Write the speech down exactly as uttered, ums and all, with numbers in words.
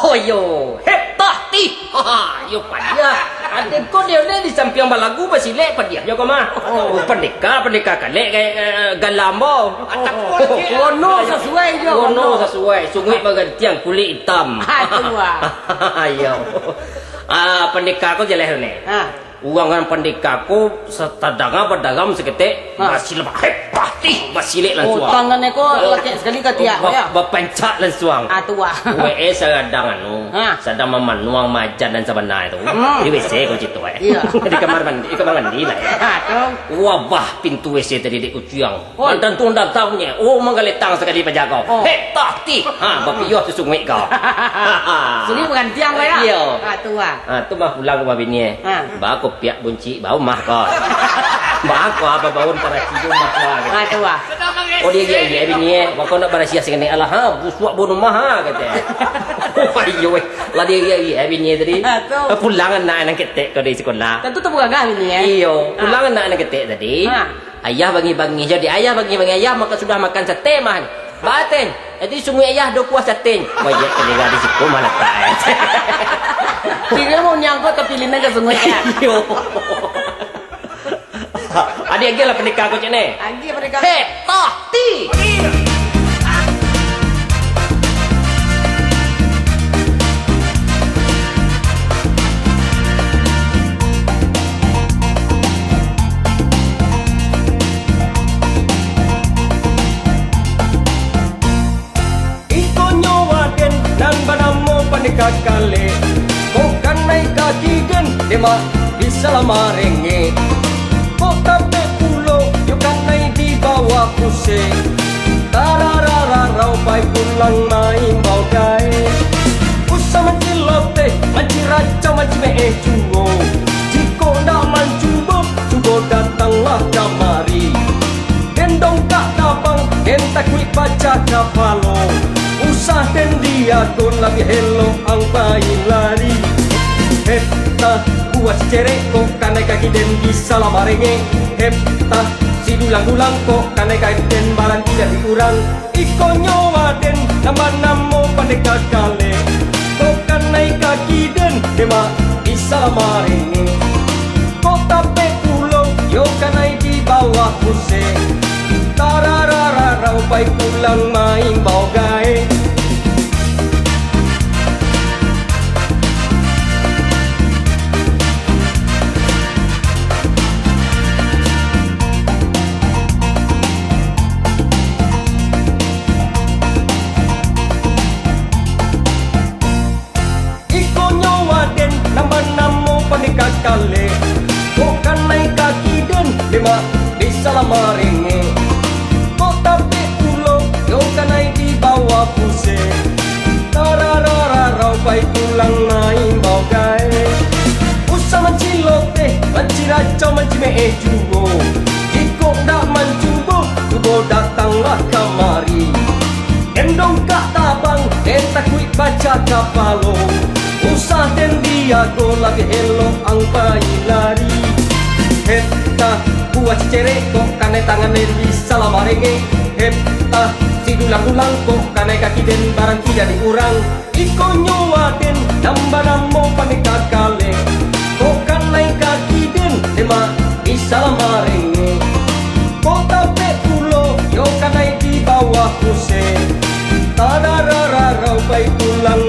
Oh, iyo, hep tah tih. Ha, iyo, padiah. Ade ko dek di sampiang balagu basilek, padiah jo ko mah. Oh, pandeka, pandeka kalek, eh, eh, galam bo. Wono sasuai jo, wono sasuai. Sunguik bagantiang kulik itam. Aduh, wah. Iyo. Ah, pandeka ko jaleh tu, Nek. Ha. Urang nan pandeka ko satadanga badaram saketek, ha, basilek, hep, pah, tih, basilek lansuang. Oh, tangannyo ko lakek sakali ka tiak, ba-, ya? Bapancak lansuang. Ah, tu, ah. Wee, sadang anu, ha, sadang mamanuang majan nan sabana tu. Hmm. Di W C ko cito, eh. Iya. Di kamar mandi, di kamar mandi lah, ya. Ha, tu. Wabah pintu W C tadi dek kuciang. Oi. Mantan tu datang nyo, oh, manggaletang sakali paja ko. Oh. Hek, tah, tih. Ha, bapiyoh tu sunguik ko. Sunguik bagantiang ko, ya? Iyo. Ha, tu, ah. Ha, tu mah pulang ka bini, eh. Ha. Ba ko piak buncik, bau mah ko. Ba ko apa bau paraci tu mah ko. Ha, tu, ah. Oh, dia, dia, dia bini, eh. Ba ko nak barasiah sanganik, alah, ha, busuak bau rumah, ha, kato. Oh, iyo, weh. Lah dia, dia, dia bini tadi. Ha, tu. Pulang anak nan ketek ko dari sekolah. Tantu tu bagagah bini, eh. Iyo, ha, pulang anak nan ketek tadi. Ha. Ayah bangih-bangih, jadi ayah bangih-bangih, ayah maka sudah makan sate mah. Baten, jadi sunguik ayah do kuah saten. Wajak telinga di siku mah latak, eh. Kira mau nyangkut tapi lina ka sunguik, ya? Iyo. Adi agiah lah pandeka ko, cek ne. Agiah pandeka. Hek, tah, tih. Ikonyo waden nan banamo pandeka kalek, kok kanai kaki den, demak bisa lah marengek. Kok tapek pulo, yo kanai di bawah pusek. Tararararau pai pulang maimbau gaek. Usah manciloteh, manciracau, mancimeeh juo. Jikok ndak mancubo, cubo datanglah kamari. Den dongkak tabang, den takuik pacah kapalo. Usah den diago, labiah elok ang pai lari. Hep tah, buah si cerek kok kanai kaki den bisa lah marengek. Hep tah, si dulang-dulang kok kanai kaki den baranti jadi urang. Ikonyo waden nan banamo pandeka kalek. Kok kanai kaki den, demak bisa lah marengek. Kok tapek pulo, yo kanai di bawah pusek. Tararararau pai pulang maimbau gaek. Ikonyo waden nan banamo pandeka kalek. Kok kanai kaki den, demak bisa lah marengek. Kok tapek pulo, yo kanai di bawah pusek. Tararararau pai pulang maimbau gaek. Usah manciloteh, manciracau, mancimeeh juo. Jikok ndak mancubo, cubo datanglah kamari. Den dongkak tabang, den takuik pacah kapalo. Usah den diago, labiah elok ang pai lari. Hep tah, buah si cerek kok kanai tangan den bisa lah marengek. Hep tah, si dulang-dulang kok kanai kaki den baranti jadi urang. Ikonyo waden nan banamo pandeka kalek. Kok kanai kaki den, demak bisa lah marengek. Kok tapek pulo, yo kanai di bawah pusek. Tararararau pai pulang